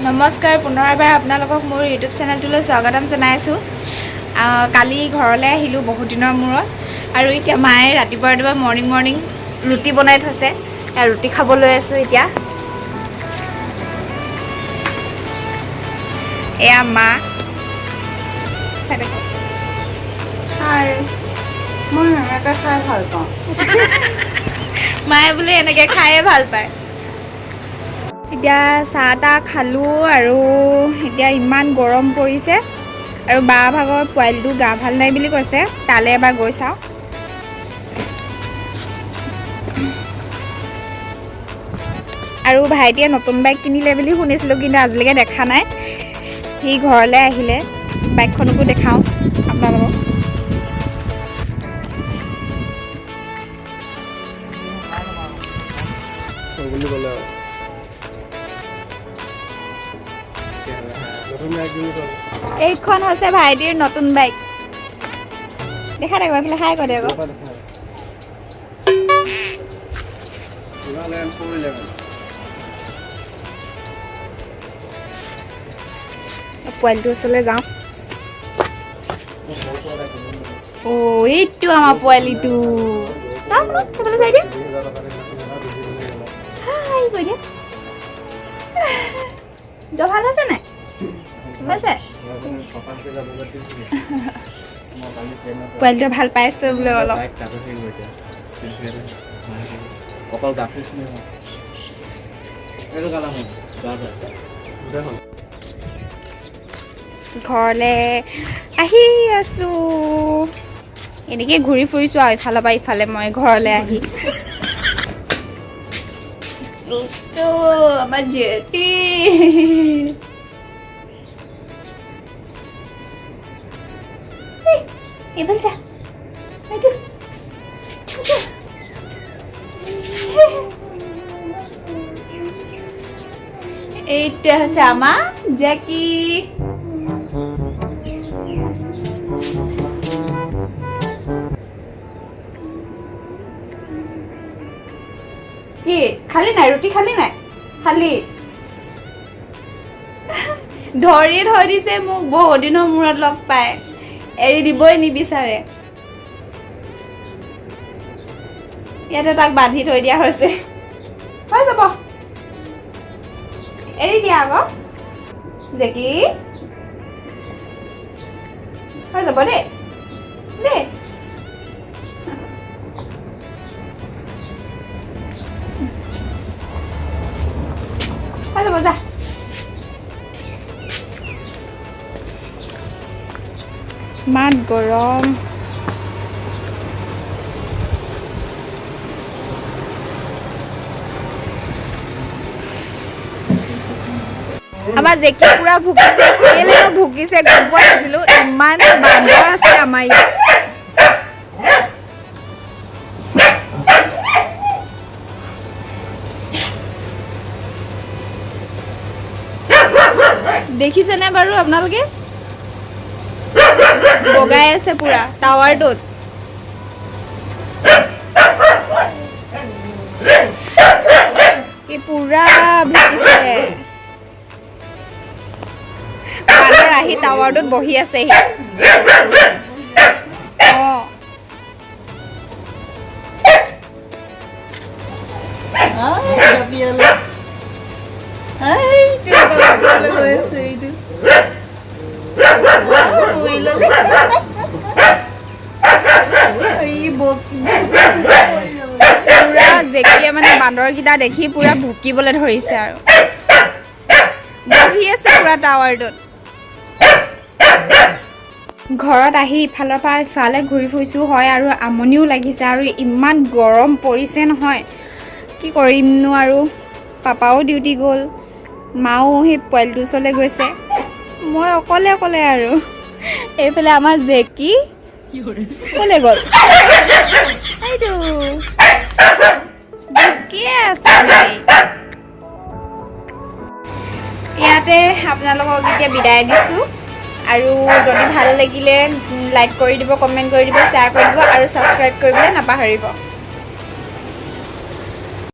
নমস্কাৰ, পুনৰ এবাৰ আপোনালোকক মোৰ ইউটিউব চেনেলটোলৈ স্বাগতম জনাইছোঁ। কালি ঘৰলৈ আহিলোঁ বহুত দিনৰ মূৰত আৰু এতিয়া মায়ে ৰাতিপুৱা ৰাতিপুৱা মৰ্ণিং মৰ্ণিং ৰুটি বনাই থৈছে। ৰুটি খাব লৈ আছোঁ এতিয়া। এয়া মা। হাই, মই এনেকৈ খাই ভাল পাওঁ। মায়ে বোলে এনেকৈ খায়ে ভাল পায়। এতিয়া চাহ তাহ খালোঁ আৰু এতিয়া ইমান গৰম পৰিছে আৰু বা ভাগৰ পোৱালিটো গা ভাল নাই বুলি কৈছে, তালৈ এবাৰ গৈ চাওঁ। আৰু ভাইটিয়ে নতুন বাইক কিনিলে বুলি শুনিছিলোঁ, কিন্তু আজিলৈকে দেখা নাই। সি ঘৰলৈ আহিলে বাইকখনকো দেখাওঁ আপোনালোকক। এইখন হৈছে ভাইটিৰ নতুন বাইক। দেখা দে, এইফালে হাই কৈ দে আকৌ। পোৱালিটোৰ ওচৰলৈ যাওঁ। অ', এইটো আমাৰ পোৱালিটো। চাওঁ বোলো, সেইফালে চাই দিয়া। হাই কৈ দিয়া। জ্বৰ ভাল হৈছে নাই? হৈছে? পোৱালিটোৱে ভাল পাইছে বোলে অলপ। ঘৰলৈ আহি আছো, এনেকৈ ঘূৰি ফুৰিছোঁ আৰু ইফালৰ পৰা ইফালে মই ঘৰলৈ আহি। আমাৰ জেঠী এইফালে যা, এইটো এইটো হৈছে আমাৰ জেকি। কি খালি নাই? ৰুটি খালি নাই? খালি ধৰি ধৰিছে মোক, বহুত দিনৰ মূৰত লগ পাই এৰি দিবই নিবিচাৰে। ইয়াতে তাক বান্ধি থৈ দিয়া হৈছে। হৈ যাব, এৰি দিয়া আকৌ জেকি, হৈ যাব দেই দেই। হৈ যাব যা। ইমান গৰম। আমাৰ জেকি পুৰা ভুকিছে, কেলেনো ভুকিছে গম পোৱা নাছিলো। ইমান বান্দৰ আছে আমাৰ ইয়াত। দেখিছেনে বাৰু আপোনালোকে? বগাই আছে পুৰা টাৱাৰটোত। পুৰা ভুকিছে। বান্দৰ আহি টাৱাৰটোত বহি আছেহি। অ, পুৰা জেকিয়ে মানে বান্দৰকেইটা দেখি পুৰা ভুকিবলৈ ধৰিছে আৰু বহি আছে পুৰা টাৱাৰটোত। ঘৰত আহি ইফালৰ পৰা ইফালে ঘূৰি ফুৰিছোঁ হয় আৰু আমনিও লাগিছে আৰু ইমান গৰম পৰিছে নহয়, কি কৰিমনো আৰু। পাপাও ডিউটি গ'ল, মাও সেই পোৱালিটোৰ ওচৰলৈ গৈছে, মই অকলে অকলে আৰু। এইফালে আমাৰ জেকি ক'লৈ গ'ল? এইটো ভুকিয়ে আছে। ইয়াতে আপোনালোকক এতিয়া বিদায় দিছোঁ আৰু যদি ভাল লাগিলে লাইক কৰি দিব, কমেণ্ট কৰি দিব, শ্বেয়াৰ কৰি দিব আৰু ছাবস্ক্ৰাইব কৰিবলৈ নাপাহৰিব।